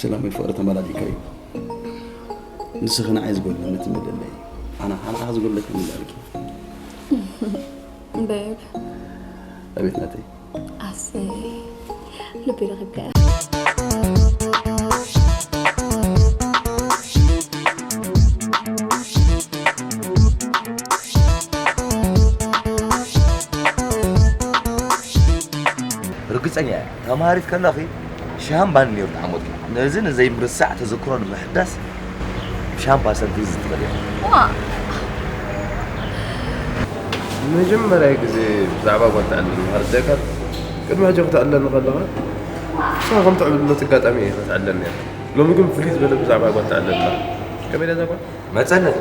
ሰላማዊ ፍቕሪ ተመላሊእካዩ። ንስኺ ንዓይ ዝጎድለኒ ትመልእለይ፣ ኣነ ንዓኻ ዝጎድለኪ እምላእልኪ። ቤብ፣ ኣቤት ናተይ። ኣሰይ፣ ልቢ ረኺብካ። ርግጸኛ እየ፣ ተምሃሪት ከለኺ ሻምባን ነይሩ ተዓሞትኪ። ነዚ ንዘይምርሳዕ ተዘክሮ ንምሕዳስ ብሻምፓ ሰንቲ ዝትኽእል እየ። ዋ፣ መጀመርያ ግዜ ብዛዕባ ጓል ትዕልል ምሃር ደቃ ቅድሚ ሕጂ ክትዕለኒ ከለኻ ንስኻ ከም ትዕብለሉ ኣጋጣሚ እየ ክትዕለኒ ነይራ። ሎሚ ግን ፍልይ ዝበለ ብዛዕባ ጓል ትዕልል ኣላ። ከመይ ድያ እዛ ጓል? መጸነት።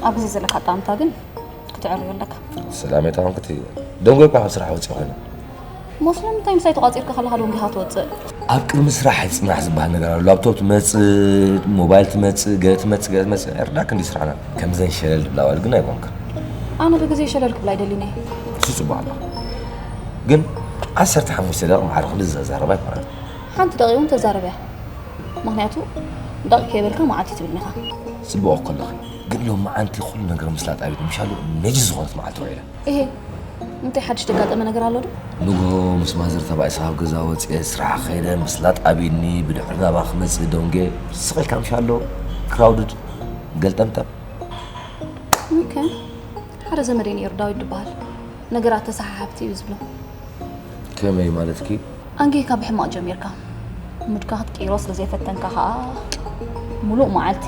ኣብዚ ዘለካ ኣጣምታ ግን ክትዕርዮ ኣለካ። ሰላሜታ ኮንክቲ ደንጎ እኳ ካብ ስራሕ ወፂእ ኮይነ። ሞስሎ እንታይ ምሳይ ተቋፂርካ ከለካ ደንጊኻ ትወፅእ? ኣብ ቅድሚ ስራሕ ይፅናሕ ዝበሃል ነገር ኣሎ። ላፕቶፕ ትመፅእ፣ ሞባይል ትመፅእ፣ ገለ ትመፅእ፣ ገለ ትመፅእ። ኣይርዳክ እንዲ ስራሕና ከምዘን ሸለል ድብላ ኣዋል ግን ኣይኮንክን። ኣነ ብግዜ ሸለል ክብላ ኣይደልን እየ። እሱ ፅቡቅ ኣሎ። ግን ዓሰርተ ሓሙሽተ ደቂቕ ማዕረ ክንዲ ዘዛረባ ኣይኮነን። ሓንቲ ደቂቕ እውን ተዛረብያ። ምክንያቱ ደቂቕ ከይበልካ መዓልቲ ትብልኒ ኢኻ። ፅቡቅ እኮ ኣለኺ። ግን ሎም መዓንቲ ኩሉ ነገር ምስላጥ ኣብት ምሻሉ ነጂ ዝኾነት መዓልቲ ውዒለ። እሄ እንታይ ሓድሽ ደጋጠመ ነገር ኣሎ ዶ? ንግሆ ምስ ማዘር ተባኢሰ ካብ ገዛ ወፅኤ ስራሕ ከይደ ምስላጥ ኣብኒ ብድሕሪ ናባ ክመፅእ ደንጌ ስቕ ኢልካ ምሻሎ ክራውድድ ገልጠምጠም። ኦኬ፣ ሓደ ዘመደይ ነይሩ ዳዊት ዝበሃል። ነገራት ተሰሓሓብቲ እዩ ዝብሎ። ከመይ ማለትኪ? ኣንጊህካ ብሕማቕ ጀሚርካ። ሙድካ ክትቅይሮ ስለ ዘይፈተንካ ከኣ፣ ሙሉእ መዓልቲ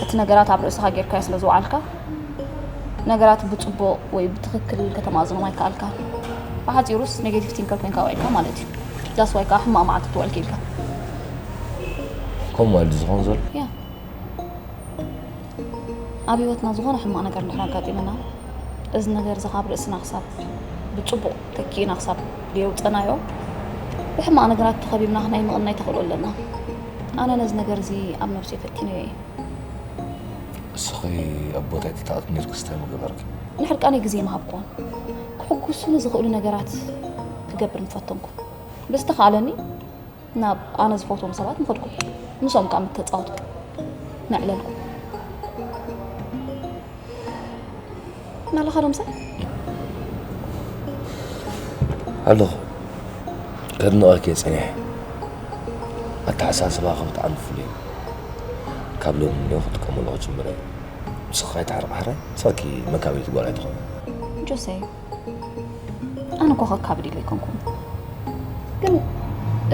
እቲ ነገራት ኣብ ርእስኻ ጌርካዮ ስለ ዝወዓልካ፣ ነገራት ብጽቡቕ ወይ ብትኽክል ከተማዝኖም ኣይከኣልካን። ብሓጺሩስ ኔጌቲቭ ቲንከር ኮይንካ ውዒልካ ማለት እዩ። That's why ከኣ ሕማቕ መዓልቲ ትውዕል ኪኢልካ። ከምኡ ማለት ዝኾን ዘሎ? ያ። ኣብ ህይወትና ዝኾነ ሕማቕ ነገር እንድሕር ኣጋጢመና፣ እዚ ነገር እዚ ካብ ርእስና ክሳብ ብጽቡቕ ተኪእና ክሳብ ደየውጸናዮ፣ ብሕማቕ ነገራት ተኸቢብና ናይ ምቕናይ ተኽእሎ ኣለና። ኣነ ነዚ ነገር እዚ ኣብ ነብሰይ ፈቲነዮ እየ። እስኺ ኣብ ቦታይ ተታእቲ ነይርክስ እንታይ ምገበርኪ? ንሕርቃነይ ግዜ ምሃብክዎን። ክሕጉሱ ንዝኽእሉ ነገራት ክገብር ምፈተንኩ። ብዝተኻእለኒ ናብ ኣነ ዝፈትዎም ሰባት ምኸድኩ። ምስኦም ከኣ ምተጻወትኩ። መዕለልኩ። ናላኻ ዶ ምሳይ? ኣለኹ። ከድንቐኪ እየ ጸኒሐ። ኣተሓሳስባኺ ብጣዕሚ ፍሉይ እዩ። ካብ ሎሚ እኒኦ ክጥቀመሉ ክጅምር እየ። ንስኺ ከይትሕርቂ ሕራይ፣ ንስኺ መካበይቲ ጓል ኣይትኾኒ። ጆሰይ፣ ኣነ እኮ ከካብድ ኢለ ኣይኮንኩን። ግን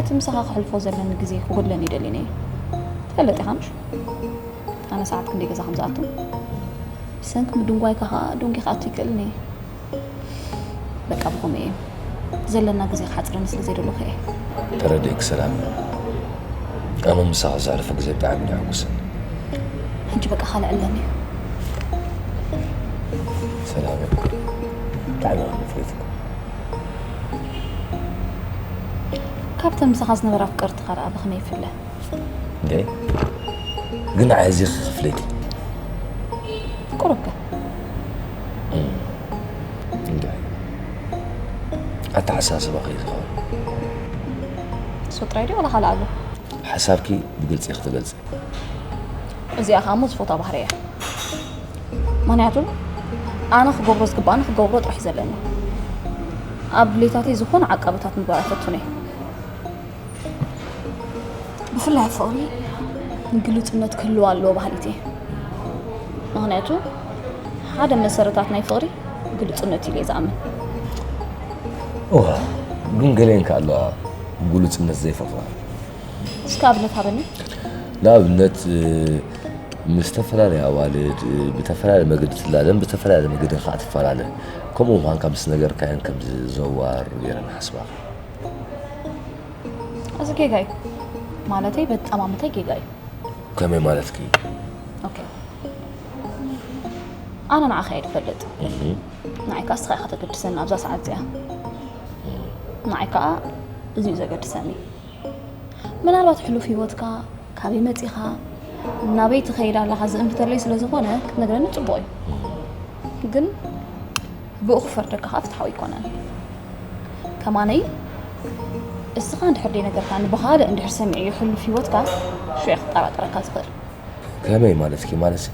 እቲ ምሳኻ ከሕልፎ ዘለኒ ግዜ ክጎድለኒ ኣይደልን እየ። ትፈልጥ ኢኻ ምሽ? ኣነ ሰዓት ክንደይ ገዛ ከም ዝኣቱ ብሰንኪ ምድንጓይካ ከኣ ደንጊ ክኣቱ ይክእልኒ እየ። በቃ ብኸምኡ እየ። ዘለና ግዜ ክሓጽረኒ ስለ ዘይደለኹ እየ። ተረዲእኪ ሰላም። ኣነ ምሳኺ ዘሕልፎ ግዜ ብጣዕሚ እዩ ዘሐጉሰኒ። ሕጂ በቃ ካልዕ ኣለኒ እዩ። ሰላም፣ ብጣዕሚ እየ ዘፍቅረኪ። ካብተን ምሳኻ ዝነበራ ኣፍቀርትኻ ደኣ ብኸመይ ይፍለ? እንዴ ግን ኣዚኺ ክፍለይቲ። ቁሩብ ከ? እንታይ ኣተሓሳስባኺ ዝኸውን? እሱ ጥራይ ድዩ ዋላ ካልእ ኣሎ? ሓሳብኪ ብግልፂ ክትገልፂ። እዚኣ ከዓ እሞ ዝፈትዋ ባህሪ እያ። ምክንያቱ ኣነ ክገብሮ ዝግባኣኒ ክገብሮ ጥራሕ እዩ ዘለኒ። ኣብ ድሌታተይ ዝኾነ ዓቃብታት ምግባር ኣይፈቱን እየ። ብፍላይ ኣብ ፍቕሪ ግሉጽነት ክህልው ኣለዎ በሃሊት እየ። ምኽንያቱ ሓደ መሰረታት ናይ ፍቕሪ ግሉጽነት እዩ ኢለ ዝኣምን። እዋ ግን ገለን ከ ኣለዋ ግሉጽነት ዘይፈቕራ። እስከ ኣብነት ሃበኒ። ንኣብነት ምስ ዝተፈላለያ ኣዋልድ ብተፈላለየ መገዲ ትላለን ብተፈላለየ መገዲ ከዓ ትፈላለ። ከምኡ ምዃንካ ምስ ነገርካየን ከም ዝዘዋር ገይረን ሓስባኻ። እዚ ጌጋ እዩ። ማለተይ በጣም ኣመታይ ጌጋ እዩ። ከመይ ማለትኪ? ኦኬ። ኣነ ንዓኻ እየ ዝፈልጥ። ንዓይ ከዓ እስኻ ኢኻ ተገድሰኒ ኣብዛ ሰዓት እዚኣ። ንዓይ ከዓ እዚ እዩ ዘገድሰኒ። ምናልባት ሕሉፍ ህይወትካ፣ ካበይ መፂኻ፣ ናበይ ትኸይድ ኣለኻ ዝእንፍተለይ ስለ ዝኾነ ክትነግረኒ ፅቡቕ እዩ። ግን ብኡ ክፈርደካ ከዓ ፍትሓዊ ኣይኮነን። ከማነይ እስኻ እንድሕር ደይነገርካኒ ብኻልእ እንድሕር ሰሚዐዮ ሕሉፍ ህይወትካ ሽዑ ክጠራጠረካ ዝኽእል። ከመይ ማለትኪ? ማለት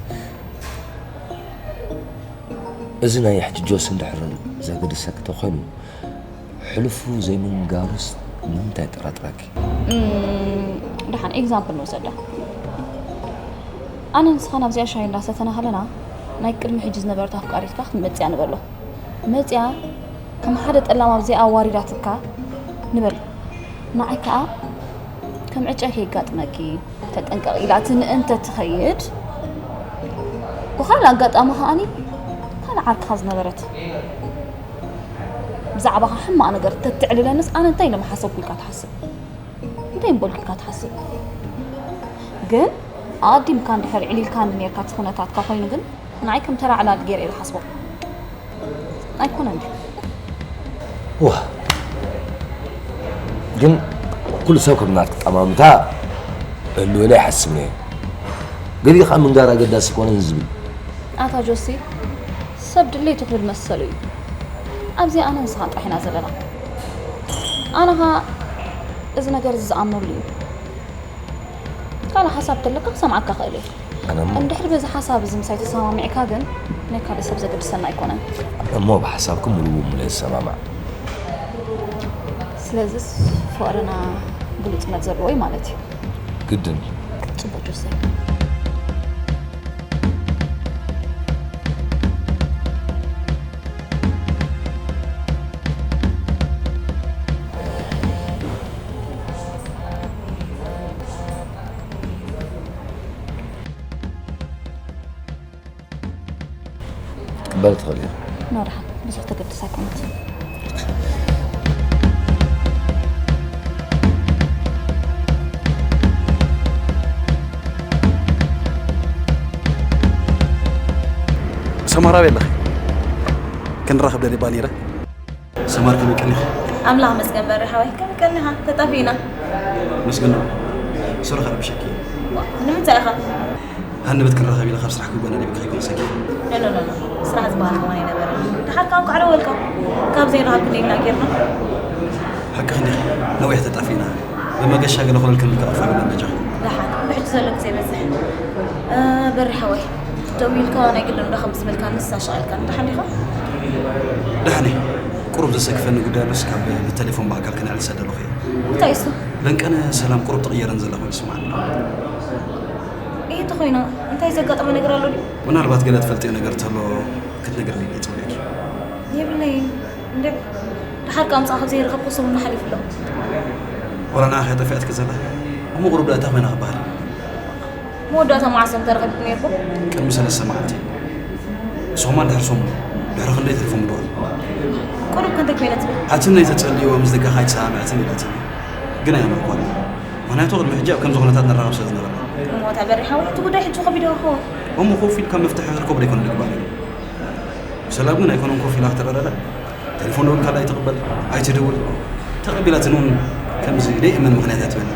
እዚ ናይ ሕጂ ጆስ እንድሕር ዘገድሰኪ ተኾይኑ ሕሉፉ ዘይምንጋሩስ ንምንታይ ጠራጥራኪ? ደሓን ኤግዛምፕል ንውሰዳ። ኣነ ንስኻ ናብዚኣ ሻሂ እንዳሰተና ከለና ናይ ቅድሚ ሕጂ ዝነበረት ኣፍቃሪትካ ክትመፅያ ንበሎ። መፅያ ከም ሓደ ጠላም ኣብዚኣ ኣዋሪዳትካ ንበል። ንዓይ ከዓ ከም ዕጫ ከየጋጥመኪ ተጠንቀቂ ኢላትኒ እንተ ትኸይድ፣ ብኻልእ ኣጋጣሚ ከዓኒ ካልእ ዓርክኻ ዝነበረት ብዛዕባኻ ሕማቕ ነገር ተትዕልለንስ ኣነ እንታይ ኢለ ምሓሰብኩ ኢልካ ትሓስብ? እንታይ ምበልኩ ኢልካ ትሓስብ? ግን ኣቐዲምካ እንድሕር ዕሊልካኒ ነርካ እቲ ኩነታትካ ኮይኑ ግን ንዓይ ከም ተራ ዕላል ገይረ እየ ዝሓስቦ። ኣይኮነን ድዩ? ዋ ግን ኩሉ ሰብ ከም ናትኪ ጠማምታ እሉ ኢለ ኣይሓስብን እየ። ገሊኡ ከዓ ምንጋር ኣገዳሲ ኣይኮነን ዝብል። ኣታ ጆሲ ሰብ ድሌቱ ክብል መሰሉ እዩ። ኣብዚ ኣነ ንስኻን ጥራሕ ኢና ዘለና። ኣነ ኸዓ እዚ ነገር እዚ ዝኣምነሉ እዩ። ካልእ ሓሳብ ተለካ ክሰምዓካ ክእል እየ። ኣነ እሞ እንድሕር በዚ ሓሳብ እዚ ምሳይ ተሰማሚዕካ ግን ናይ ካልእ ሰብ ዘገድሰና ኣይኮነን። ኣነ እሞ ብሓሳብኩም ሙሉእ ብሙሉእ እየ ዝሰማማዕ። ስለዚስ ፍቕርና ግሉጽነት ዘለዎ እዩ ማለት እዩ። ግድን እዩ። ጽቡቕ ጆሰ። ክትቅበል ትኽእል ኢኻ። ኖርሓ ብዙሕ ተገድስ ኣይኮነት። ሰማራ ኣበይ ኣለኺ? ክንራኸብ ደልየ ባኒረ። ሰማር ከመይ ቀኒኺ? ኣምላኽ መስገን በሪ ሓወይ ከመይ ቀኒኻ? ተጣፊእና። መስገን ነው። ሶሪ ከረብሸኪ። ንምንታይ ኢኻ? ሃንደበት ክንራኸብ ኢለ ካብ ስራሕ ክጓና ዲብካ ከይኮን ሰኪ። ኖ ኖ ኖ ኖ። ስራሕ ዝበሃል ከማን ኣይነበረን። ድሓር ካብ ካዕረ ወልካ ካብ ዘይረኸብክኒ ኢና ጌርና። ሓቅኺ እንዲኺ። ነዊሕ ተጣፊእና። ብመገሻ ገለ ኮለል ክንብል ከቐፋ ግና በጃኺ። ደሓን። ብሕጂ ዘሎ ግዜ ይበዝሕ። በሪ ሓወይ። ደዊልካ ናይ ግድን ዶ ከም ዝበልካንስ ኣሻቒልካኒ ደሓን ዲኻ? ደሓን እየ። ቁሩብ ዘሰክፈኒ ጉዳይ ኣሎስ ካብ ብተሌፎን ብኣካል ከነዕልል ዝሰደልኹ እየ። እንታይ እሱ? በንቀነ ሰላም ቁሩብ ትቕየረን ዘላ ኮይኑ ይስምዓኒ ኣሎ። እየ እንተኾይና እንታይ ዘጋጠመ ነገር ኣሎ ድዩ? ምናልባት ገለ ትፈልጥዮ ነገር እንተሎ ክትነግርኒ ኢለ እየ ጸዊዐኪ። የብለይን። እንድዒ ደሓር ከኣ ምሳኣ ካብ ዘይረኸብኩ ሰሙን ሓሊፉ ኣሎ። ዋላ ንዓኺ እያ ጠፊኣትኪ ዘላ? እሞ ቁሩብ ደኣ እንታይ ኮይና ክበሃል እዩ? መወዳእታ መዓስ ኢኹም ተራኺብኩም ነይርኩም? ቅድሚ ሰለስተ መዓልቲ። ንስኹማ ድሕሪ ሰሙን፣ ድሕሪ ክንደይ ተሪፎም ምድዋል? ቁሩብ ክንደይ ኮይና ትብል? ኣትን ናይ ተጸልይዋ ምስ ደቃ ኣይተሰማምዐትን ኢላትኒ። ግን ኣየመንኳን። ምኽንያቱ ቅድሚ ሕጂ ኣብ ከምዚ ኩነታት ንራኸብ ስለ ዝነበርና። እሞ እታ በሪሕ ሓወይ፣ እቲ ጉዳይ ሕጂ ከቢድ እኮ። እሞ ኮፍ ኢልካ መፍትሒ ክትረኽቦ ዶ ኣይኮነን ዝግባእ ነይሩ? ሰላም ግን ኣይኮነን ኮፍ ኢላ ክትረዳዳእ። ቴሌፎን ደዊልካላ ኣይትቕበል፣ ኣይትድውል። ተቐቢላትኒ እውን ከምዚ ደይእመን ምኽንያት እያ ትበኒ።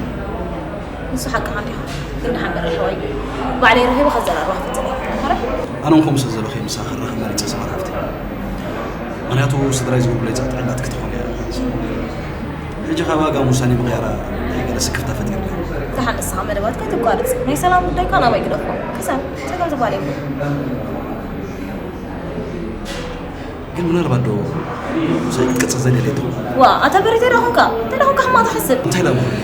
ንሱ ሓቅኻ እንዲኻ፣ ግን ደሓን በሪ ሓወይ። ባዕለይ ረኺበ ከዘራርባ ክፍትን እየ። እምበር ኣነ እውን ከምኡ ስለ ዘለኹ እየ ምሳኺ ክራኸብ መሪጸ፣ ሰማር ሓፍተይ። ምኽንያቱ ስድራይ ዝብሉለይ ጸቕጢ ዕላትኪ ትኾን እያ። ሕጂ ካብ ኣጋ ውሳኔ ምቕያራ እንታይ ገለ ስክፍታ ፈጢሩለይ። ዝሓለስኻ መደባት ከይተቋርጽ። ናይ ሰላም ጉዳይ እኳ ናባይ ግደፎ። ክሳብ ጸገም ዝበሃል የብሉን። ግን ምናልባት ዶ ምሳይ ክትቅጽል ዘድልየለይ ትኸውን? ዋ፣ ኣታ በሪተ ዶ ኾንካ? እንታይ ዶ ኾንካ ሕማቕ ትሓስብ? እንታይ ኢላ ምኾነ?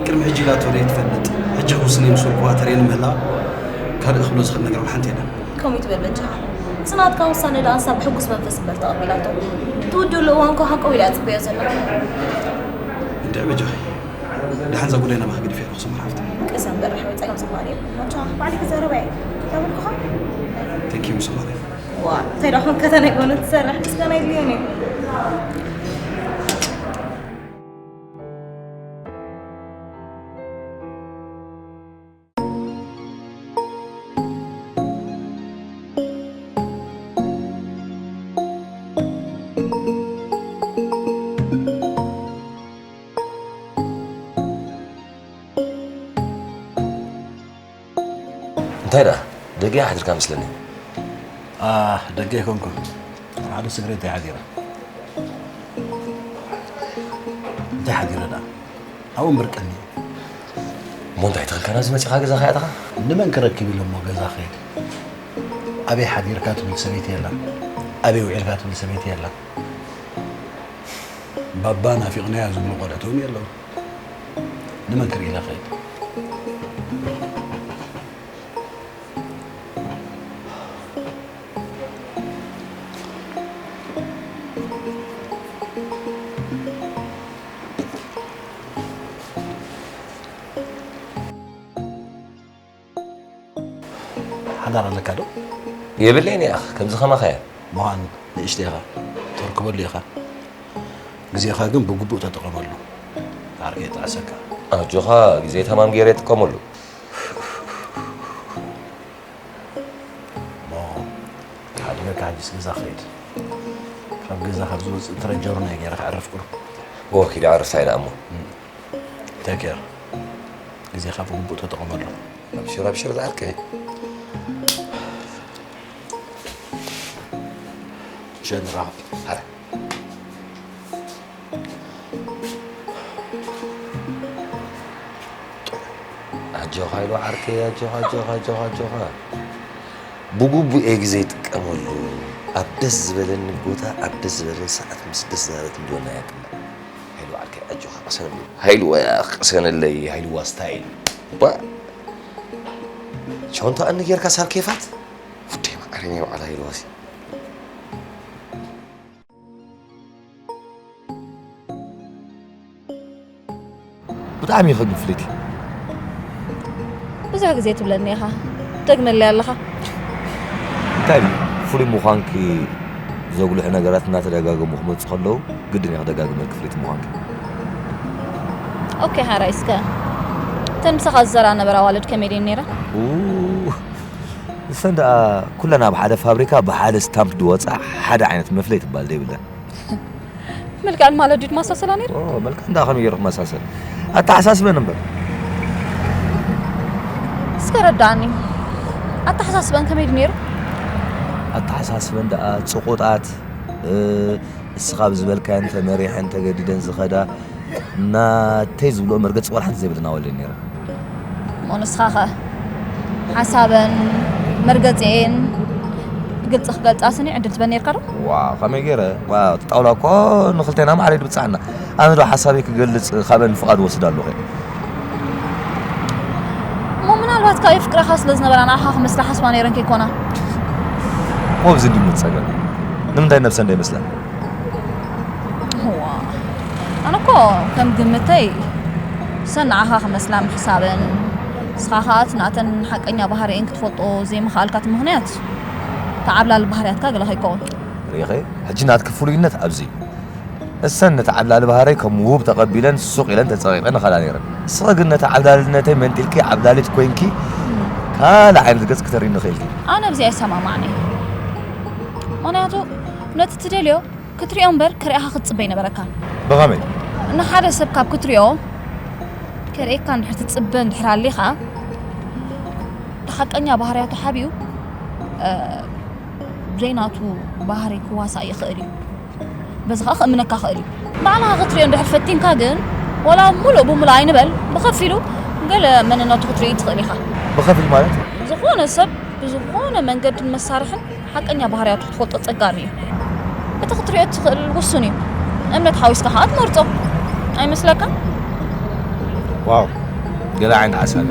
ቅድሚ ሕጂ ኢላቶ ደይትፈልጥ፣ ሕጂ ክውስን እየ ምስ በልኩዋ ተርእየኒ ምህላዋ ካልእ ክብሎ ዝኽእል ነገር ዋላ ሓንቲ የለን። ከምኡ ይትበል በጃኻ። እዚ ናትካ ውሳነ ደኣ ንሳ ብሕጉስ መንፈስ እምበር ተቐቢላቶ። እቲ ውድእሉ እዋን እኮ ሃንቀው ኢላ እያ ትጽበዮ ዘላ። እንድዒ በጃኺ፣ ደሓን እዛ ጉዳይ ናባኺ ገዲፈያ ኣለኹ ሰማር ሓፍተይ። ቅሰን በራሕ ወይ ጸገም ዝበሃል የብሉን። በጃኻ ባዕለይ ክዛረባ እየ። ተበልኩኻ? Thank you ሰማር። ዋ፣ እንታይ ደኣ ኾንካ እታ ናይ ብእውነት ትሰርሕ ምስጋና የድልዮን እዩ። እንታይ ደኣ ደገ ሓዲርካ መስለኒ። ኣህ፣ ደገ ኣይኮንኩን። ኣብ ሓደ ስግሬት እየ ሓዲረ። እንታይ ሓዲረ ደኣ? ኣብኡ እምበር ቀኒ። እሞ እንታይ ተኸልካ ናብዚ መጺኻ ገዛኻ ያእተኻ? ንመን ክረክብ ኢለ እሞ ገዛ ክኸይድ? ኣበይ ሓዲርካ ትብል ሰበይቲ የላን። ኣበይ ውዒልካ ትብል ሰበይቲ የላን። ባባ ናፊቕናያ ዝብሉ ቆልዑት እውን የለዉ። ንመን ክርኢ ኢለ ክኸይድ? ሓዳር ኣለካ ዶ? የብለይን እያ፣ ከምዚ ከማኻ እያ። ምዃን ንእሽተይ ኢኻ፣ ተርክበሉ ኢኻ። ግዜኻ ግን ብግቡእ ተጠቐመሉ። ዓርከይ፣ ይጠዓሰካ። ኣጆኻ፣ ግዜ ተማም ገይረ ይጥቀመሉ። እሞ፣ ክሓድገካ፣ ሕጅስ ገዛ ክኸይድ። ካብ ገዛ ካብ ዝወፅእ ትረጀሩና እየ ገይረ ክዕርፍ ቁሩብ። እወ፣ ኪድ ዓርፍ፣ እንታይ ደኣ እሞ። እም። ቴክ ኬር። ግዜኻ ብግቡእ ተጠቐመሉ። ኣብሽር፣ ኣብሽር ዝዓርከይ። ምሸት ንራኸብ። ሓረ። ኣጆኻ ኢሉ ዓርከይ፣ ኣጆኻ፣ ኣጆኻ፣ ኣጆኻ፣ ኣጆኻ። ብግቡእ እየ ግዜ ይጥቀመሉ። ኣብ ደስ ዝበለኒ ቦታ፣ ኣብ ደስ ዝበለኒ ሰዓት፣ ምስ ደስ ዝበለት እንድወና እያ ክምበር። ሃይሉ ዓርከይ ኣጆኻ ቅሰነለይ። ሃይሉ ወያ ቅሰነለይ፣ ሃይሉ ዋ ስታይል። ባ ቾንቶ ኣኒ ጌርካ ሳብ ኬፋት። ውደይ ማዕረኝ በዓል ሃይሉ ዋሲ። ብጣዕሚ ኢኺ ግን ፍልይቲ። ብዙሕ ግዜ ትብለኒ ኢኻ፣ ትደግመለይ ኣለኻ። እንታይ እዩ? ፍሉይ ምዃንኪ ዘጉልሑ ነገራት እናተደጋገሙ ክመጹ ከለዉ፣ ግድን እየ ክደጋግመልኪ ፍልይቲ ምዃንኪ። ኦኬ፣ ሓራይ እስከ። እተን ምሳኻ ዝዘራ ነበራ ኣዋልድ ከመይ ድየን ነይረን? ኡ፣ እሰን ደኣ ኩለን ኣብ ሓደ ፋብሪካ ብሓደ ስታምፕ ዝወጻ ሓደ ዓይነት መፍለይ ትባል ዘይብለን። መልክዐን ማለት ድዩ ትመሳሰላ ነይሩ? ኦ፣ መልክዐን ደኣ ከመይ ገይሩ ክመሳሰል? ኣተሓሳስበን እምበር። እስከ ረዳእኒ። ኣተሓሳስበን ከመይ ድዩ ነይሩ? ኣተሓሳስበን ደኣ ጽቑጣት፣ እ፣ እስኻ ብዝበልካየን ተመሪሐን ተገዲደን ዝኸዳ፣ ናተይ ዝብልኦ መርገጺ ዋላ ሓንቲ ዘይብለን ኣዋልድ ነይረን። እሞ ንስኻ ኸ? ሓሳበን፣ መርገጺኤን ብግልጺ ክገልጻ ስኒ ዕድል ትበን ነይርካ ዶ? ዋ፣ ከመይ ገይረ? ዋ፣ እቲ ጣውላ እኮ ንኽልቴና ማዕረ እዩ ድብጽሓና። ኣነ ዶ ሓሳበይ ክገልጽ ካብአን ፍቓድ ወስድ ኣለኹ? እሞ ምናልባት ካብ የፍቅራኻ ስለ ዝነበራ ንዓኻ ክመስላ ሓስባ ነይረን ከይኮና? እሞ ኣብዚ እንድዩ ጸገም። ንምንታይ ነብሰን ዶ ይመስላ? እዋ፣ ኣነ እኮ ከም ግምተይ፣ ሰን ንዓኻ ክመስላ ምሕሳበን፣ ንስኻ ኸኣ እቲ ናተን ሓቀኛ ባህሪኤን ክትፈልጦ ዘይምኽኣልካ እቲ ምኽንያት፣ እቲ ዓብላሊ ባህርያትካ ገለ ከይከውን። ርኢኺ፣ ሕጂ ናትኪ ፍሉይነት ኣብዚ እዩ። እሰን ነቲ ዓብላሊ ባህረይ ከም ውሁብ ተቐቢለን ሱቕ ኢለን ተጸቒጠን ንኸዳ ነይረን። ንስኺ ግን ነቲ ዓብላልነተይ መንጢልኪ ዓብላሊት ኮይንኪ ካልእ ዓይነት ገጽ ክተርእይኒ ኽኢልኪ። ኣነ ኣብዚ ኣይሰማማዕን እየ። ምኽንያቱ ነቲ ትደልዮ ክትሪኦ እምበር ክርእኻ ክትጽበ ኣይነበረካን። ብኸመይ? ንሓደ ሰብ ካብ ክትሪኦ ከርእየካ እንድሕር ትጽበ እንድሕር ሃሊኻ፣ እቲ ሓቀኛ ባህርያቱ ሓቢኡ ብዘይ ናቱ ባህሪ ክዋሳእ ይኽእል እዩ። በዚ ኸዓ ክእምነካ ክእል እዩ። ባዕልኻ ክትሪኦ እንድሕር ፈቲንካ ግን፣ ወላ ሙሉእ ብሙሉእ ኣይንበል፣ ብኸፊሉ ገለ መንነቱ ክትርኢ ትኽእል ኢኻ። ብኸፊል ማለት? ዝኾነ ሰብ ብዝኾነ መንገድን መሳርሕን ሓቀኛ ባህርያቱ ክትፈልጦ ጸጋሚ እዩ። እቲ ክትሪኦ እትኽእል ውሱን እዩ። እምነት ሓዊስካ ኸዓ ትመርጾ። ኣይመስለካን? ዋው፣ ገለ ዓይነት ሓሳብ።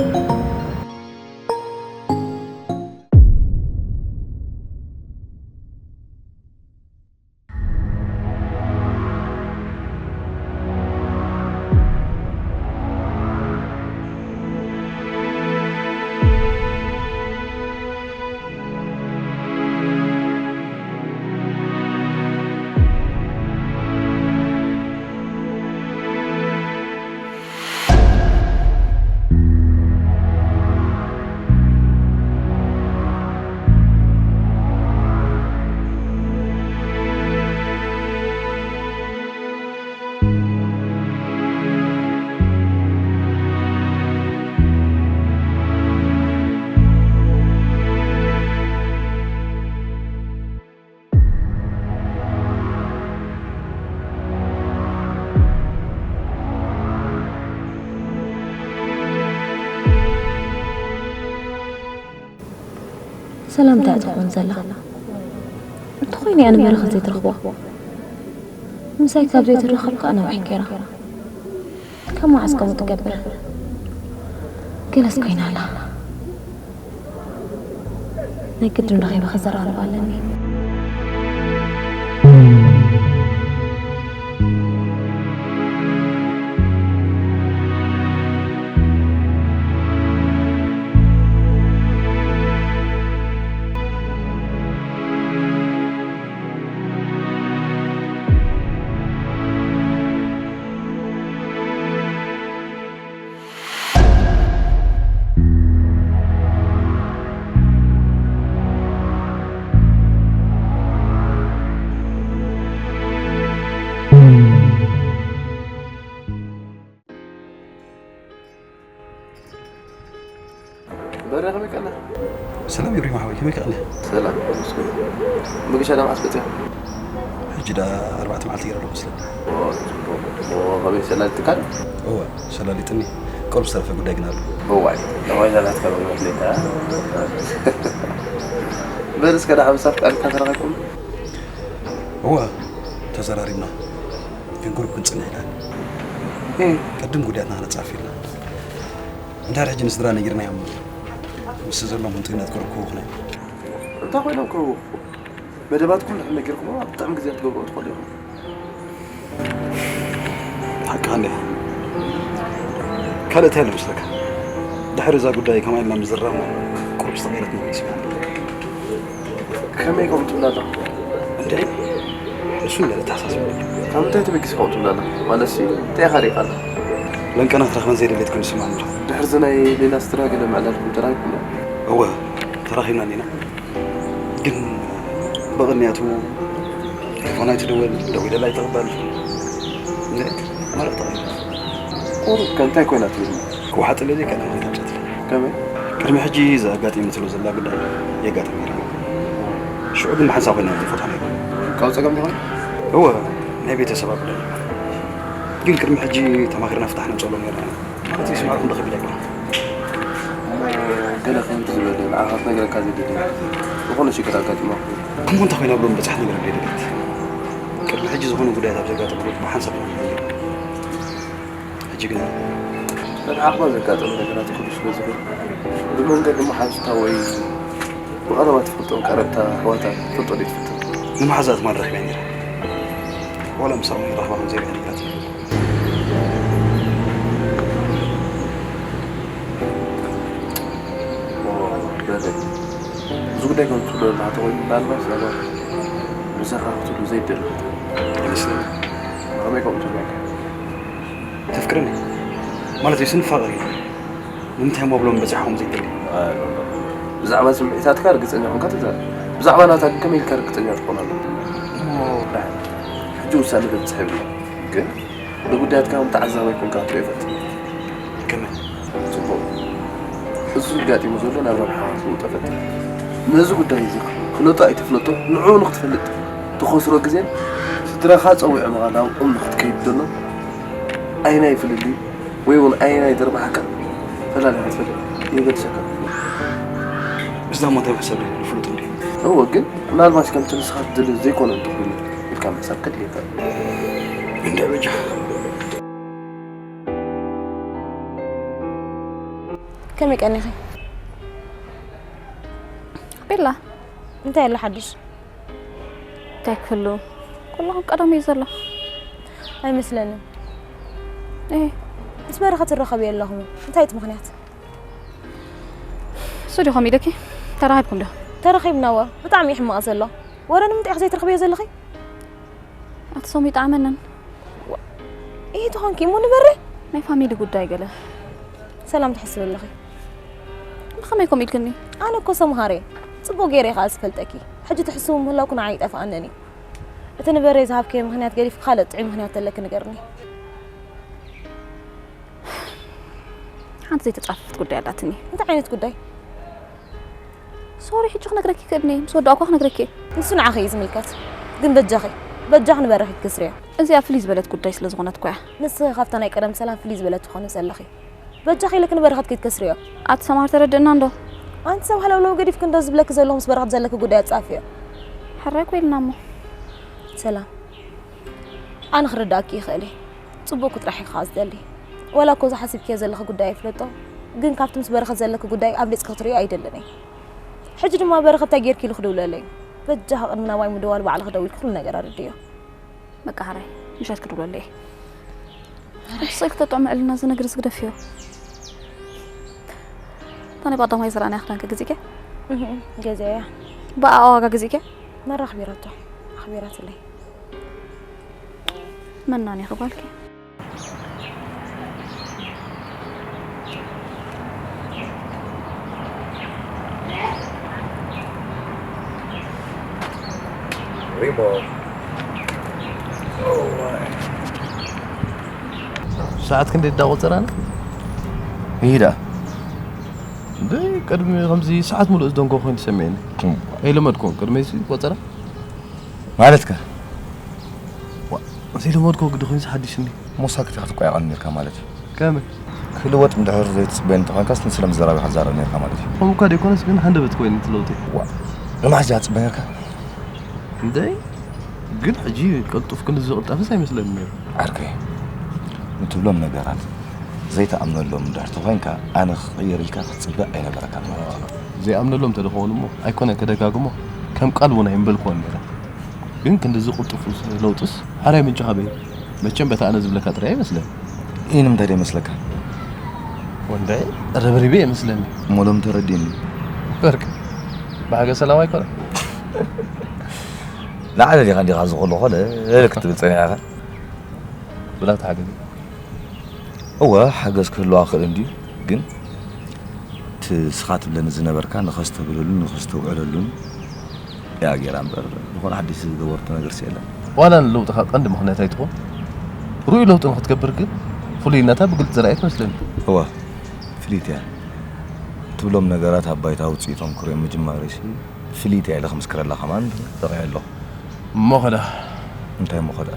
ሰላምታ እያ ትኾን ዘላ። እንተኾይኑ እያ ንበረኸት ዘይትረኽቦ። ምሳይ ካብ ዘይትራኸብ ከኣ ነዊሕ ገይራ። ካብ መዓስ ከምኡ ትገብር? ገለስ ኮይና ኣላ። ናይ ግድን ረኺበ ክዘራረባ ኣለኒ። በረ ከመይ ቀና? ሰላም ይብሪም ሓወይ፣ ከመይ ቀና? ሰላም። ምግሻ ዳም ኣስበጽያ? ሕጂ ዳ ኣርባዕተ መዓልቲ ገይረ ኣለኹ መስለኒ። ኦ፣ ጽቡቕ። ኦ፣ ከመይ ሰላሊትካን? እወ፣ ሰላሊጥኒ። ቁሩብ ዝተረፈ ጉዳይ ግን ኣሎ። እዋይ፣ እዋይ፣ ዛናትካ በሎ ፍሌታ። በል እስከ ዳ ሓምሳ ፍቃድካ ተራኺብኩም? እወ፣ ተዘራሪብና። ግን ቁሩብ ክንጽንሕ ኢና። እም። ቅድም ጉዳያትና ክነጻፍ ኢልና። እንድሕር ሕጂ ንስድራ ነጊርናዮም፣ ምስ ዘለዎም ህንጡይነት ክርከቡ ኾነ። እንታይ ኮይኖም ክረቡ? መደባትኩም ድሕር ነጊርኩሞ ኣብ ጥዕም ግዜ ክትገብርዎ ትኽእሉ ኢኹም። ሓቅኻ እንድያ። ካልእ እንታይ ኣሎ መስለካ? ድሕሪ እዛ ጉዳይ ከምኣ ኢልና ምዝራብና ቁሩብ ዝተቐየረት ነገር ይስምዓኒ። ከመይ ከምኡ ትብል ኣለኻ? እንድዒ፣ ንሱ እንድዒ ኣተሓሳስባ። ካብ ምንታይ ተበጊስካ ከምኡ ትብል ኣለኻ? ማለትሲ፣ እንታይ ኢኻ ሪእኻ ኣለኻ? ለንቀናት ረኽበን ዘይደልየት ኮይኑ ይስምዓኒ ኣሎ። ድሕሪ እዚ ናይ ሌላ ስትራግል ምዕላልኩም ተራኺብኩም ዶ? እወ፣ ተራኺብና እኒና። ግን ብቕንያቱ ቴሌፎን ኣይትድወል፣ ደዊለላ ኣይትቕበል። እንድዒ፣ ማለት ተቐይሩ። ቁሩብ ከ እንታይ ኮይና ትብል? ክወሓጠለይ ዘይከኣለ ምኽንያት ኣምጻትለይ። ከመይ? ቅድሚ ሕጂ እዛ ኣጋጢመትሉ ዘላ ጉዳይ የጋጥም ነይሩ። ሽዑ ግን ብሓንሳብ ኮይና እያ ዝፈትሖ ነይሩ። ካብ ጸገም ዲኻ? እወ፣ ናይ ቤተሰባ ጉዳይ። ግን ቅድሚ ሕጂ ተማኺርና ፍታሕ ነምጸሉ ነይርና። ማለት ይስማዕኩም ደኺብ ኢላ ይኮና። እሞ ገለ ከምቲ ዝበለ ንዓኻ ክትነግረካ ዘድሊ ዝኾነ ሽግር ኣጋጢማኩም? እሞ እንታይ ኮይና ብሎ በጻሕ ነገር ደደለት። ቅድሚ ሕጂ ዝኾነ ጉዳያት ኣብ ዘጋጠመ ብሓንሳብ ኢና ንነግር። ሕጂ ግን ብዓቕማ ዘጋጠመ ነገራት ኩሉ ስለ ዝኽእል፣ ብመንገዲ መሓዙታ ወይ ብቐረባ ትፈልጦም ቀረብታ ኣሕዋታ ትፈልጦ ዶ ትፈልጦ? ንመሓዛ ትማል ረኺበ ነይረ። ዋላ ምሳኦም ይራኽባ ከም ዘይብላ ነግራትኒ። ኦ፣ በለ። እዚ ጉዳይ ከም ትብሎ ዘለኻ ተኾይኑ ምናልባት ሰባት ምሳኻ ክትህሉ ዘይደሊ ይመስለኒ። ከመይ ከምኡ ትብለካ? ተፍቅረኒ? ማለት እዩ፣ ስንፋቐር እዩ። ንምንታይ እሞ ብሎም በጺሕኹም ዘይትደሊ? ኣይ፣ ብዛዕባ ስምዒታትካ ርግጸኛ ኮንካ ትዛረብ። ብዛዕባ ናታ ግን ከመይ ኢልካ ርግጸኛ ትኾን ኣለኻ? እሞ፣ ሕጂ ውሳነ ከብጽሕ የብልካ። ግን ንጉዳያትካ ከም ተዓዛባይ ኮንካ ክትሪኦ ይፈትን። ከመይ? ጽቡቕ። እዚ ኣጋጢሙ ዘሎ ናብ ረብሓኻ ክትልውጦ ፈትን። ነዚ ጉዳይ እዚ ፍለጦ ኣይትፍለጦ ንዕኡ ንክትፈልጥ ትኸስሮ ግዜን ስድራኻ ጸዊዖምኻ ናብኦም ንክትከይድ ዘሎ ኣይናይ ፍልልይ ወይ እውን ኣይናይ ዝርባሕካ ፈላሊኻ ትፈልጥ ይገድሰካ። እዛ ሞታ ይሕሰብ ንፍሉጥ እንዲ እወ ግን ምናልባሽ ከምቲ ንስኻ ትደልዮ ዘይኮነ እንተኮይኑ ኢልካ ምሕሳብ ከድልየካ እዩ። እንደ በጃ ከመይ ቀኒኺ? ቤላ እንታይ ኣሎ ሓድሽ? እንታይ ክህሉ? ኩሉ ከም ቀደሙ እዩ ዘሎ። ኣይመስለንን። እ ምስ በረኸት ትራኸብዮ ኣለኹም። እንታይ እቲ ምኽንያት? እሱ ዲኹም ኢለኪ? ተራኺብኩም ዶ? ተራኺብና እወ። ብጣዕሚ እዩ ሕማቕ ዘሎ። ወረ ንምንታይ ኢኺ ዘይትረኽብዮ ዘለኺ? ኣቲ ሰሙ ይጠዓመንን። ኢሂ ትኾንኪ እሞ ንበሪ። ናይ ፋሚሊ ጉዳይ ገለ። ሰላም ትሕስብ ኣለኺ። ብኸመይ ከምኡ ኢልክኒ? ኣነ እኮ ሰምሃር እየ። ጽቡቕ ገይረ እየ ከኣ ዝፈልጠኪ። ሕጂ ትሕስቡ ምህላውኩ ንዓይ ኣይጠፍኣንን እዩ። እቲ ንበሪ ዝሃብክዮ ምኽንያት ገዲፍኪ ካልእ ጥዑይ ምኽንያት ተለኪ ንገርኒ። ሓንቲ ዘይተጻፈፈት ጉዳይ ኣላትኒ። እንታይ ዓይነት ጉዳይ? ሶሪ ሕጂ ክነግረኪ ክእልኒ ምስ ወዳእኳ ክነግረኪ እየ። ንሱ ንዓኺ እዩ ዝምልከት። ግን በጃኺ በጃኺ ንበረኺ ክትከስርዮ። እዚኣ ፍልይ ዝበለት ጉዳይ ስለ ዝኾነት እኮ እያ። ንስኺ ካብታ ናይ ቀደም ሰላም ፍልይ ዝበለት ትኾኒ ዘለኺ። በጃኺ ኢለኪ ንበረኸት ከይትከስርዮ። ኣቲ ሰማር ተረድእና እንዶ። ኣንቲ ሰብ ሃለውለው ገዲፍኪ እንዶ ዝብለኪ ዘለኹ ምስ በረኸት ዘለኪ ጉዳይ ኣጻፍዮ። ሕራይ እኮ ኢልና እሞ። ሰላም ኣነ ክርዳእኪ ይኽእል እየ። ጽቡቕ ጥራሕ ኢኻ ዝደሊ። ወላ እኮ ዝሓስብክዮ ዘለኺ ጉዳይ ኣይፍለጦ፣ ግን ካብቲ ምስ በረኸት ዘለኪ ጉዳይ ኣብሊጽኪ ክትርእዮ ኣይደልን እየ። ሕጂ ድማ በረኸት እንታይ ጌርኪ ኢሉ ክድውለለይ እዩ። በጃኺ ቅድሚ ናባይ ምድዋል ባዕልኺ ደዊልኪ ኩሉ ነገር ኣረድእዮ። በቃ ሕራይ ምሸት ክድውለለይ እየ። ሕጂ ስቕ ኢልኪ ተጥዕሚ ዕልና እዚ ነገር እዚ ግደፍዮ። እታ ናይ ባዳማይ ዝረኣናያ ክዳንኪ ገዚእኪ? እህ፣ ገዚአያ። ብኣኣ ዋጋ ገዚእኪ? መራ ኣኽቢራቶ። ኣኽቢራትለይ። መናን ኢኺ ጓልኪ? ሪሞ ሰዓት ክንደይ እንዳቆጸራና? ይዳ እንደ ቅድሚ ከምዚ ሰዓት ሙሉእ ዝደንጎ ኮይኑ ተሰሚዕኒ። ኣይለመድኩን ቅድመይ ሲ ቆጸራ ማለትከ ዘይለመድኮ ግዲ ኮይኑ ሓድሽኒ። ሞሳ ክትካ ትቆያቐኒ ነርካ ማለት እዩ። ከመይ ክልወጥ እንድሕር ዘይትፅበየኒ እንተኾንካስ ንስለ ምዘራቢ ክትዛረብ ነርካ ማለት እዩ። ከምኡ እኳ ደይኮነስ ግን ሃንደበት ኮይኑ ትለውጢ። ዋ ንመዓዝ እያ ትፅበየኒ ነርካ? እንደ ግን ሕጂ ቅልጡፍ ክንዲ ዝቕልጠፍስ ኣይመስለኒ ነይሩ። ዓርከይ ንትብሎም ነገራት ዘይትኣምነሎም እንድሕር ተኾይንካ ኣነ ክቕይር ኢልካ ክትፅበ ኣይነበረካን ማለት እዩ። ዘይኣምነሎም እንተደኸውን እሞ ኣይኮነ ከደጋግሞ ከም ቃል እውን ኣይምበልክዎን ነይረ። ግን ክንድዚ ቅልጡፍ ለውጥስ ሓራይ ምንጭ ካበይ? መቸም በታ ኣነ ዝብለካ ጥራይ ኣይመስለን። ይህ ንምንታይ ዶ ይመስለካ? ወንዳይ ረብሪበ ይመስለኒ። እሞ ሎም ተረዲኒ። በርቅ ብሓገ ሰላም ኣይኮነ። ላዕለ ዲኻ እንዲኻ ዝኽእሉ ኾለ ክትብል ጸኒኻ ኢኻ። ብላ ተሓገዝ። እወ ሓገዝ ክህልዋ ክእል እንድዩ ግን እቲ ስኻ ትብለኒ ዝነበርካ ንኸስተብህለሉን ንኸስተውዕለሉን እያ ገይራ እምበር ዝኾነ ሓድሽ ዝገበርቶ ነገርሲ የለን። ዋላ ንለውጥኻ ቀንዲ ምኽንያት ኣይትኹን። ርኡይ ለውጢ ንኽትገብር ግን ፍሉይነታ ብግልፂ ዝረኣየት ትመስለኒ። እወ ፍልይቲ እያ ትብሎም ነገራት ኣብ ባይታ ውፅኢቶም ክሪኦም ምጅማረይሲ ፍልይቲ እያ ኢለ ክምስክረላ ከማን በቒዐ ኣለኹ። እሞ ኸዳ እንታይ እሞ ኸዳ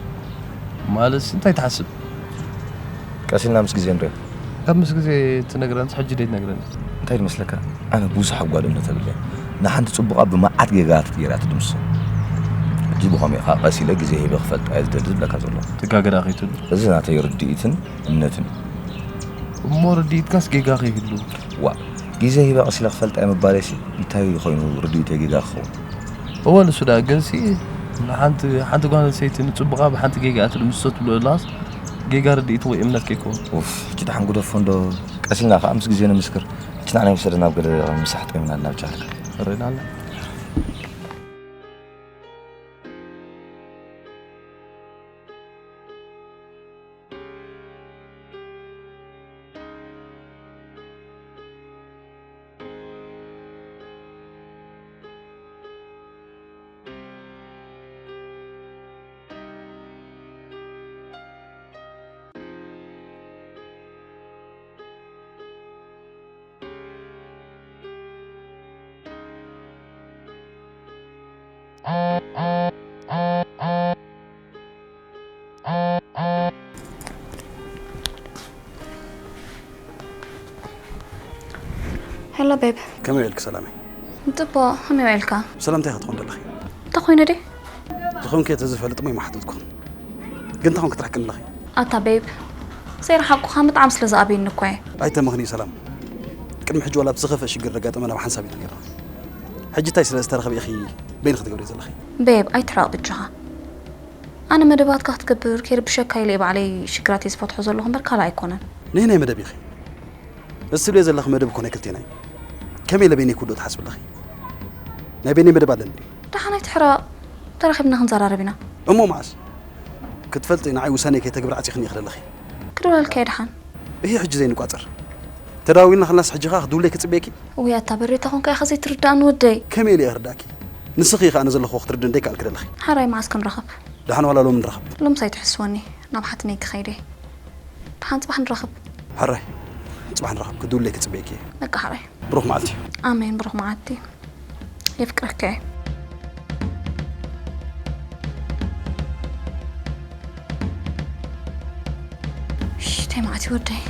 ማለትሲ እንታይ ትሓስብ? ቀስ ኢልና ምስ ግዜ ንሪኦ። ካብ ምስ ግዜ ትነግረንስ ሕጂ ደይ ትነግረኒ? እንታይ ዝመስለካ ኣነ ብዙሕ ኣጓል እምነት የብለይን። ንሓንቲ ጽቡቓ ብመዓት ጌጋታት ገይራ ትድምስሶ። ሕጂ ብኸምኡ ኢኻ ቀስ ኢለ ግዜ ሂበ ክፈልጣ እየ ዝደሊ ዝብለካ ዘለኹ። ትጋገ ደኣ ከይትብል። እዚ ናተይ ርድኢትን እምነትን እዩ። እሞ ርድኢትካስ ጌጋ ከይህሉ። ዋእ ግዜ ሂበ ቀስ ኢለ ክፈልጣ እየ ምባለይሲ እንታይ ኮይኑ ርድኢተይ ጌጋ ክኸውን? እወ ንሱ ደኣ ግንሲ ንሓንቲ ሓንቲ ጓል ኣንስተይቲ ንጽቡቓ ብሓንቲ ጌጋ እያ ትድምስሶ ትብሎ ዘለኻስ ጌጋ ርድኢት ወይ እምነት ከይከውን። ኡፍ ሕጂ ደሓን ግደፎ እንዶ ቀስ ኢልና ከኣ ምስ ግዜ ንምስክር። ሕጂ ንዓና ይውሰደና ኣብ ገለ ምሳሕ ጠሚና ኣለና ብቻ ሃልካ። ተረዲእና ኣላ። ሄሎ ቤብ። ከመይ ኢልክ ሰላመይ? ጽቡቕ፣ ከመይ ውዒልካ? ሰላምታይ ክትኾን ደለኺ? እንታይ ኮይነ ድየ? ዝኾንኪ ተዝፈልጥ ሞ ይመሓተትኩ። ግን እንታይ ኮንክ ትርሕቅኒ ኣለኺ? ኣታ ቤብ፣ ዘይረሓቅኩኻ ምጥዓም ስለ ዝኣበየኒ እኮ እየ። ኣይተመኽንዩ ሰላም። ቅድሚ ሕጂ ዋላ ኣብቲ ዝኸፍአ ሽግር ዘጋጠመ ናብ ሓንሳብ ኢና ነይርና። ሕጂ እንታይ ስለ ዝተረኽበ ኢኺ በይንኺ ትገብርዮ ዘለኺ? ቤብ፣ ኣይትሕረቕ ብጃኻ። ኣነ መደባትካ ክትገብር ከይርብሸካ ኢለ እየ ባዕለይ ሽግራተይ ዝፈትሖ ዘለኹ እምበር ካልእ ኣይኮነን። ነየናይ መደብ ኢኺ? እዚ ትብልዮ ዘለኺ መደብ እኮ ናይ ክልቴና እዩ። ከመይ ኢለ በይነይ ክውድኦ ትሓስቢ ኣለኺ? ናይ በይነይ መደብ ኣለኒ ድዩ? ደሓን ኣይትሕረቕ፣ ተራኺብና ክንዘራረብ ኢና። እሞ መዓስ? ክትፈልጢ ንዓይ ውሳነይ ከይተግብር ዓጺኽኒ ኢኺ ዘለኺ። ክድውለልካ እየ ደሓን። እሂ ሕጂ ዘይንቋጸር። ተደዋዊልና ከለናስ ሕጂ ኸኣ ክድውለይ ክጽበየኪ? ውይ ኣታ በሬታ ኾንካ ኢኻ ዘይትርድኣኒ ወደይ። ከመይ ኢለ እየ ክርድኣኪ? ንስኺ ኢኺ ኣነ ዘለኹዎ ክትርድእኒ ደይከኣልኪ ዘለኺ። ሓራይ መዓስ ክንራኸብ? ደሓን ዋላ ሎሚ ንራኸብ። ሎምስ ኣይትሕስወኒ፣ ናብ ሓትነይ ክኸይድ እየ። ደሓን ጽባሕ ንራኸብ። ሕራይ ጽባሕ ንራኸብ፣ ክድውለይ ክጽበየኪ እየ። በቃ ሕራይ። ብሩኽ መዓልቲ። ኣሜን፣ ብሩኽ መዓልቲ። የፍቅረካ እየ። ሽተይ መዓት ይወደይ።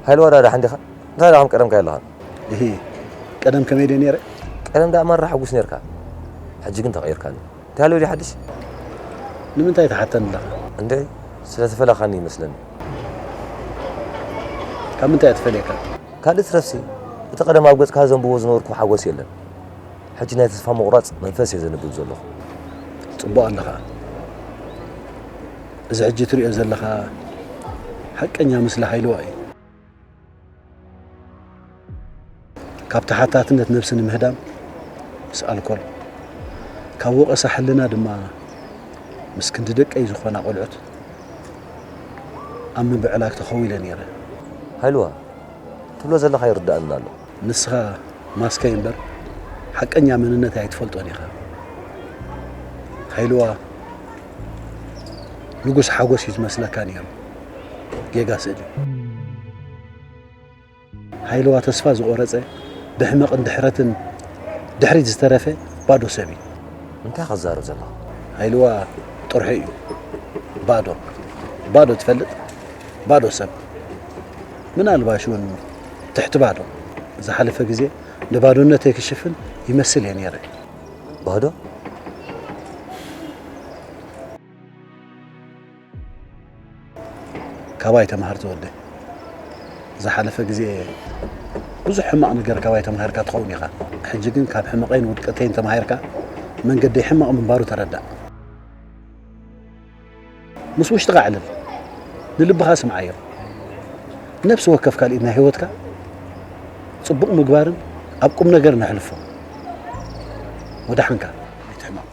ሃይልዋ ዳዳ ሓንዲኻ እንታይ ደኣ ከም ቀደምካ የለኻን። እሂ ቀደም ከመይ ድየ ነይረ? ቀደም ደኣ ማራ ሕጉስ ነርካ። ሕጂ ግን ተቐይርካኒ። እንታይ ኣሎ ድዩ ሓድሽ? ንምንታይ ትሓተኒ ኣለኻ? እንድዒ ስለ ተፈለኻኒ ይመስለኒ። ካብ ምንታይ እየ ትፈልየካ? ካልእ ትረፍሲ እቲ ቀደም ኣብ ገጽካ ዘንብቦ ዝነበርኩ ሓጎስ የለን። ሕጂ ናይ ተስፋ ምቑራጽ መንፈስ እየ ዘንብብ ዘለኹ። ጽቡቕ ኣለኻ። እዚ ሕጂ ትሪኦ ዘለኻ ሓቀኛ ምስሊ ሃይልዋ እዩ። ካብ ተሓታትነት ነብሲ ንምህዳም ምስ ኣልኮል፣ ካብ ወቐሳ ሕልና ድማ ምስ ክንዲ ደቀይ ዝኾና ቆልዑት ኣብ ምብዕላግ ተኸዊለ ነይረ። ሃይልዋ፣ ትብሎ ዘለኻ ይርድኣኒ ኣሎ። ንስኻ ማስከይ እምበር ሓቀኛ መንነተይ ኣይትፈልጦን ኢኻ። ሃይልዋ ንጉስ ሓጎስ እዩ ዝመስለካ ነይሩ። ጌጋ ስእሊ። ሃይለዋ ተስፋ ዝቖረጸ፣ ብሕመቕን ድሕረትን ድሕሪት ዝተረፈ ባዶ ሰብ እዩ። እንታይ ኢኻ ትዛረብ ዘለኻ? ሃይለዋ ጥርሑ እዩ። ባዶ። ባዶ ትፈልጥ? ባዶ ሰብ። ምናልባሽ እውን ትሕቲ ባዶ። ዝሓለፈ ግዜ ንባዶነተይ ክሽፍን ይመስል እየ ነይረ። ባዶ? ካባይ ተምሃር ተወልደ። ዝሓለፈ ግዜ ብዙሕ ሕማቕ ነገር ካባይ ተማሂርካ ትኸውን ኢኻ። ሕጂ ግን ካብ ሕመቐይን ውድቀተይን ተማሂርካ መንገደይ ሕማቕ ምንባሩ ተረዳእ። ምስ ውሽጥኻ ኣዕልል፣ ንልብኻ ስምዓዮ። ነፍሲ ወከፍ ካልኢት ናይ ህይወትካ ጽቡቕ ምግባርን ኣብ ቁም ነገር ነሕልፎ። ወደሓንካ። ኣይትሕመቕ።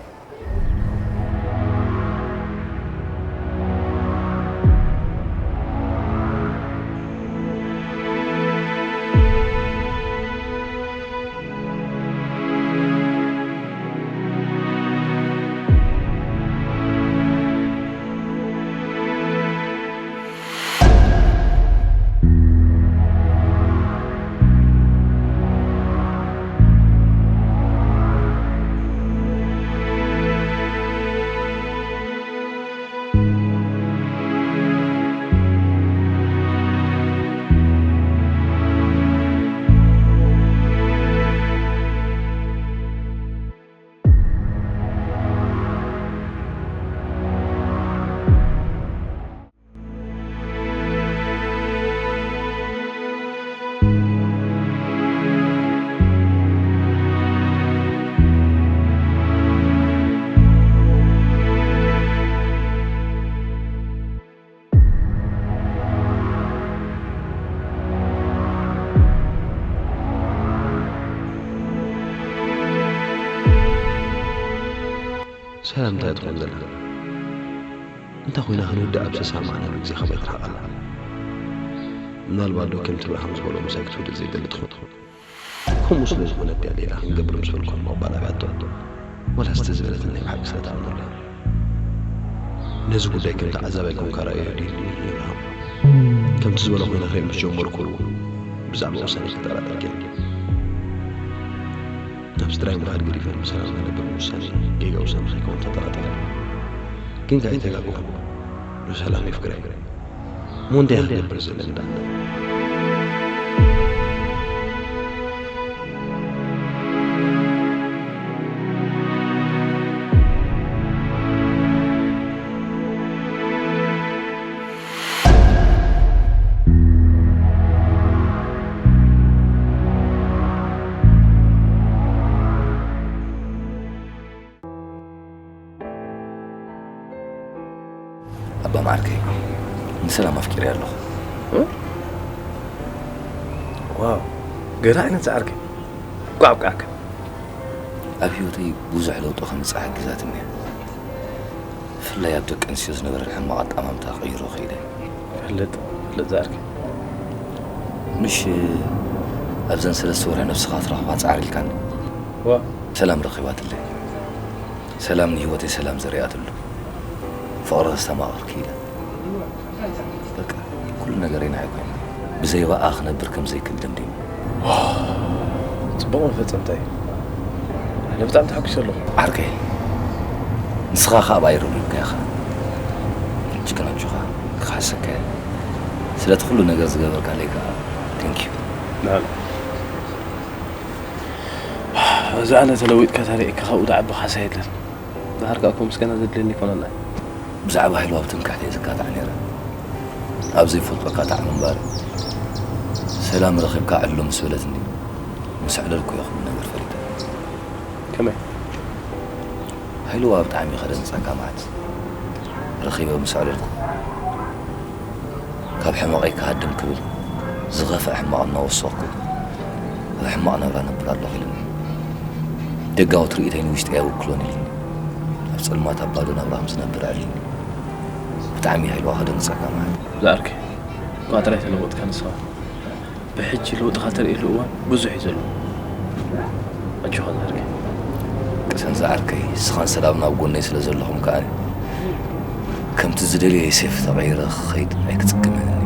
ሰላም እንታይ ትኾን ዘላ? እንታይ ኮይና ክንውዳእ ኣብ ሰሰማዕናሉ ግዜ ከመይ ትረሓቕ ኣላ? ምናልባት ዶ ከምቲ ብርሃም ዝበሎ ምሳይ ክትውድእ ዘይደሊ ትኾን? ከምኡ ስለ ዝኾነት ድያ ሌላ ክንገብር ምስ በልኳ ምቕባል ኣብያቶ? ዋላስ ተዝበለትኒ ናይ ብሓቂ ስለ ትኣምነላ? ነዚ ጉዳይ ከም ተዓዛባይ ኮንካ ርኣዮ ድዩ ይብርሃም? ከምቲ ዝበሎ ኮይነ ክርኢ ምስ ጀመርኩ ብዛዕባ ውሳኔ ክጠራጠር ጀሚረ። ናብ ስድራይ ምኻድ ገዲፈ ብሰላም ክነብር ምውሳነይ ጌጋ ውሳነ ከይከውን ተጠራጢረ። ግን ከኣ ኣይተጋገኹን። ንሰላም የፍቅረ እየ። እሞ እንታይ እየ ክገብር ዘለኒ ደኣ? ኣባ ማዓርከይ፣ ንሰላም ኣፍቂረ ኣለኹ። እ? ዋው፣ ገለ ዓይነት ዝዓርከይ። ቋዕ ኣብቅዓካ። ኣብ ህይወተይ ብዙሕ ለውጢ ከምጽእ ሓጊዛትኒ እያ። ብፍላይ ኣብ ደቂ ኣንስትዮ ዝነበረን ሕማቕ ኣጠማምታ ክቕይሮ ክኢለ። ፈልጥ፣ ፈልጥ ዝዓርከይ። ምሽ ኣብዘን ሰለስተ ወርሒ ነብስኻ ትረኽባ ጻዕሪ ኢልካኒ። ዋ። ሰላም ረኺባትለይ። ሰላም ንህይወተይ ሰላም ዘሪኣትሉ። ፍቕሪ ከስተማቕር ክኢለ። በቃ፣ ኩሉ ነገረይ ንዓይ ኮይኑ። ብዘይ ብኣኣ ክነብር ከም ዘይክእል ደምዲመ። ጽቡቕ መፈጸምታ እዩ። ኣነ ብጣዕሚ ተሓጒሰ ኣለኹ። ዓርከይ፣ ንስኻ ከኣ ብኣይ ረጒድካ ኢኻ። ሕጂ ግን ኣጆኻ፣ ክኽሕሰካ እየ። ስለቲ ኩሉ ነገር ዝገበርካለይ ከኣ፣ thank you። ንዓና። እዚ ኣነ ተለዊጥካ ተሪእካ ካብኡ ዝዓቢ ካሳ የለን። ድሓር ከኣ እኮ ምስጋና ዘድልየኒ ኣይኮነን ኣነ። ብዛዕባ ሃይልዋ ብትምክሕቲ እየ ዝካታዕ ነይረ። ኣብ ዘይፈልጦ ካታዕ ምንባር። ሰላም ረኺብካ ዕሉ ምስ በለትኒ፣ ምስ ኣዕለልኩ እየ ኩሉ ነገር ፈሊጠ። ከመይ? ሃይልዋ ብጣዕሚ ከደንግጸካ መዓት። ረኺበ ምስ ኣዕለልኩ፣ ካብ ሕመቐይ ክሃድም ክብል ዝኸፍአ ሕማቕ እናወሰኽኩ ኣብ ሕማቕ ናብራ ነብር ኣለኹ ኢሉኒ። ደጋዊ ትርኢተይ ንውሽጠይ ኣይውክሎን ኢሉኒ። ኣብ ጸልማት ኣብ ባዶ ናብራ ከም ዝነብር ኣዕሊኒ። ብጣዕሚ ሃይልዋ ከደንግጸካ መዓት። ዝዓርከይ፣ እኳ ጥራይ ተለወጥካ ንስኻ። ብሕጂ ለውጥኻ ተርእየሉ እዋን ብዙሕ እዩ ዘሎ። ኣጆኻ ዝዓርከይ። ቅሰን ዝዓርከይ፣ ንስኻን ሰላምን ኣብ ጎነይ ስለ ዘለኹም ከኣ ከምቲ ዝደልዮ ዮሴፍ ተቐይረ ክኸይድ ኣይክጽግምን እኒ።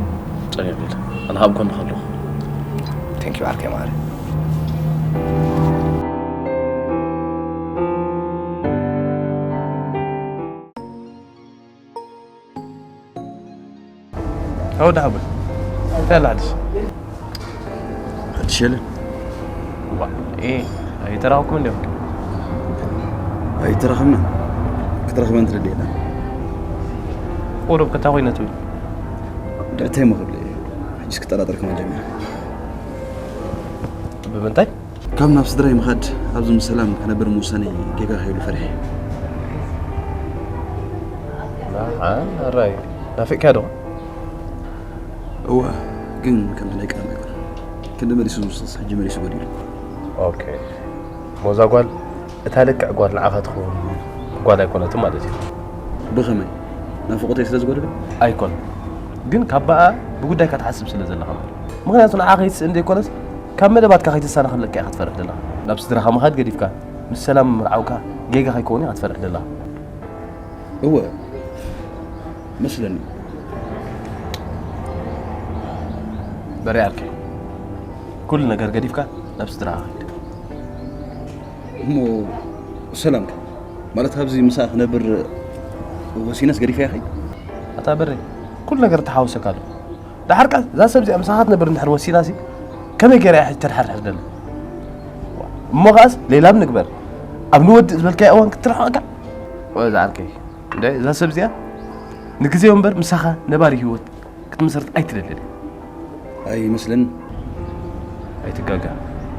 ጸገም የለን። ኣነ ኣብ ጎንኻ ኣለኹ። Thank you ዓርከይ ማዕረ። ሓወዳ ሓወይ፣ እንታይ ኣላ ሓድሽ? ሓድሽ የለን። ዋ፣ ኤ፣ ኣይተራኸብኩም እንዲኹም? ኣይተራኸብና። ክትረኽበን ትደሊ የለን። ቁሩብ ከታ ኮይነ ትብል? እንታይ እሞ ክብል እየ? ሕጂስ ክጠራጠር ከማን ጀሚረ። ብምንታይ? ካብ ናብ ስድራይ ምኻድ ኣብዚ ምስ ሰላም ክነብር ምውሳነይ ጌጋ ከይብሉ ፈሪሐ። ንዓን ኣራይ ናፊቕካያ ዶ? እወ፣ ግን ከምቲ ናይ ቀደም ኣይኮነን። ክንዲ መሊሱ ዝውስኽስ ሕጂ መሊሱ ጎዲሉ። ኦኬ። እሞ እዛ ጓል እታ ልክዕ ጓል ንዓኻ ትኸውን ጓል ኣይኮነትን ማለት እዩ። ብኸመይ? ናፍቖተይ ስለ ዝጎደለ? ኣይኮነን። ግን ካብ ብኣ ብጉዳይካ ትሓስብ ስለ ዘለኻ ማለት እዩ። ምኽንያቱ ንዓኻ ከይትስእን ዘይኮነስ ካብ መደባትካ ከይትሰናኸለካ ኢኻ ትፈርሕ ዘለኻ። ናብ ስድራኻ ምኻድ ገዲፍካ ምስ ሰላም ምምርዓውካ ጌጋ ከይከውን ኢኻ ትፈርሕ ዘለኻ። እወ፣ መስለኒ። በሬ ዓርከይ፣ ኩሉ ነገር ገዲፍካ ናብ ስድራኻ ኺድ። እሞ ሰላም ከ? ማለት ካብዚ ምሳኣ ክነብር ወሲነስ ገዲፈያ ኸይድ? ኣታ በሬ፣ ኩሉ ነገር ተሓወሰካ ኣሎ። ደሓር ከኣ እዛ ሰብ እዚኣ ምሳኻ ክትነብር እንድሕር ወሲናሲ ከመይ ገይራ እያ ሕጂ ተድሓርሕር ደላ? እሞ ኸኣስ ሌላም ንግበር። ኣብ ንወድእ ዝበልካዮ እዋን ክትርሕቐካ? ወይ ዝዓርከይ፣ እንደ እዛ ሰብ እዚኣ ንግዜኡ እምበር ምሳኻ ነባሪ ህይወት ክትምስርት ኣይትደልን እያ። ኣይመስልን። ኣይትጋጋ።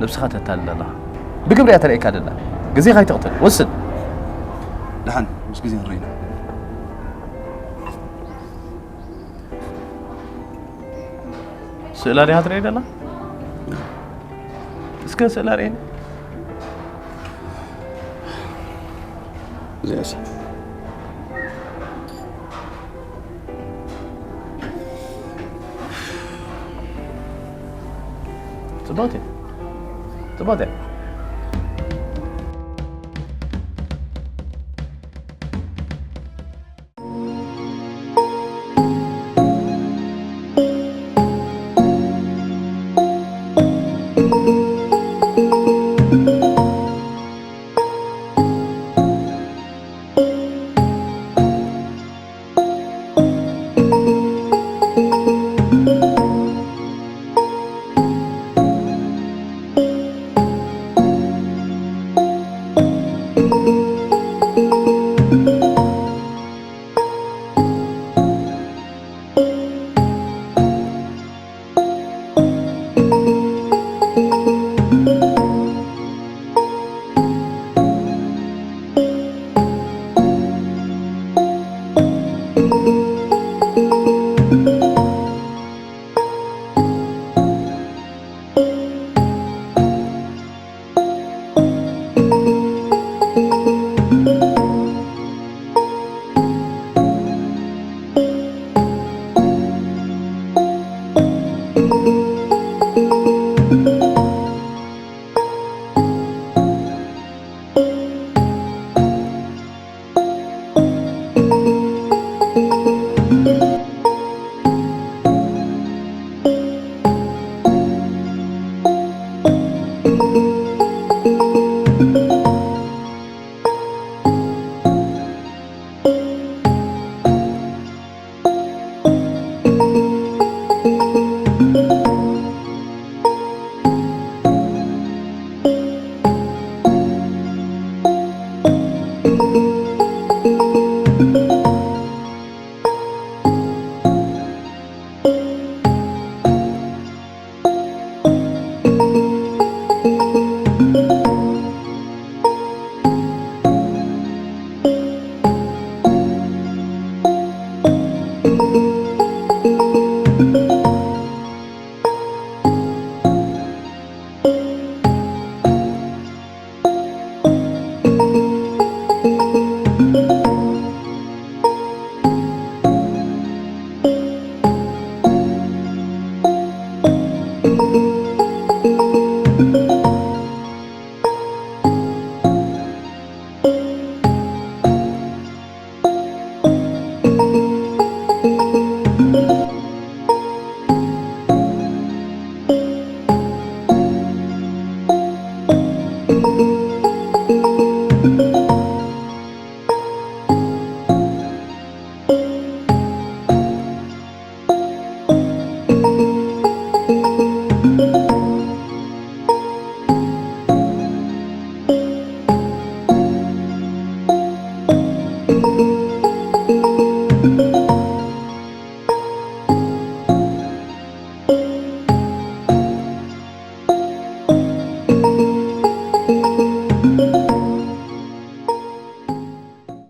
ነብስኻ ተታልል ኣለኻ። ብግብሪ እያ ተርእየካ ደላ። ግዜኻ ኣይተቕጥል። ወስን። ደሓን፣ ምስ ግዜ ንረኢና። ስእላ ዲኻ ትርእይ ደላ? እስከ ስእላ ርእየኒ። እዚኣስ ጽቡቕቲ። ጽቡቕቲ።